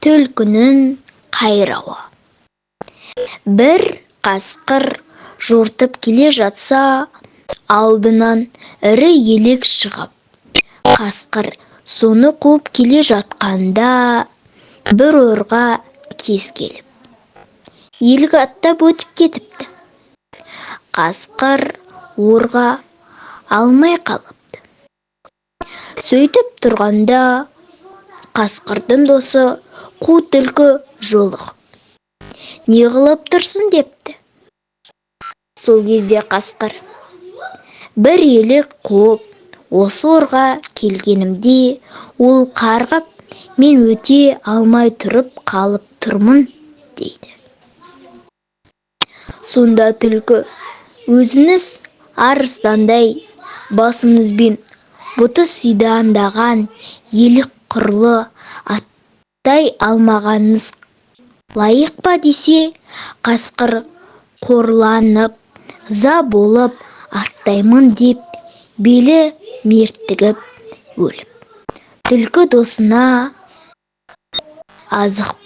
Түлкінің қайрауы. Бір қасқыр жортып келе жатса, алдынан ірі елік шығып, қасқыр соны қуып келе жатқанда бір орға кез келіп, елік аттап өтіп кетіпті. Қасқыр орға алмай қалыпты. Сөйтіп тұрғанда қасқырдың досы қу түлкі жолығып, «Не қылып тұрсың?» депті. Сол кезде қасқыр: «Бір елік қуып, осы орға келгенімде, ол қарғып, мен өте алмай тұрып қалып тұрмын», – дейді. Сонда түлкі: «Өзіңіз арыстандай басыңызбен бұты сидаңдаған елік құрлы аттай алмағаныңыз лайық па?» десе, қасқыр қорланып, ыза болып, «Аттаймын» деп белі мертігіп өліп, түлкі досына азық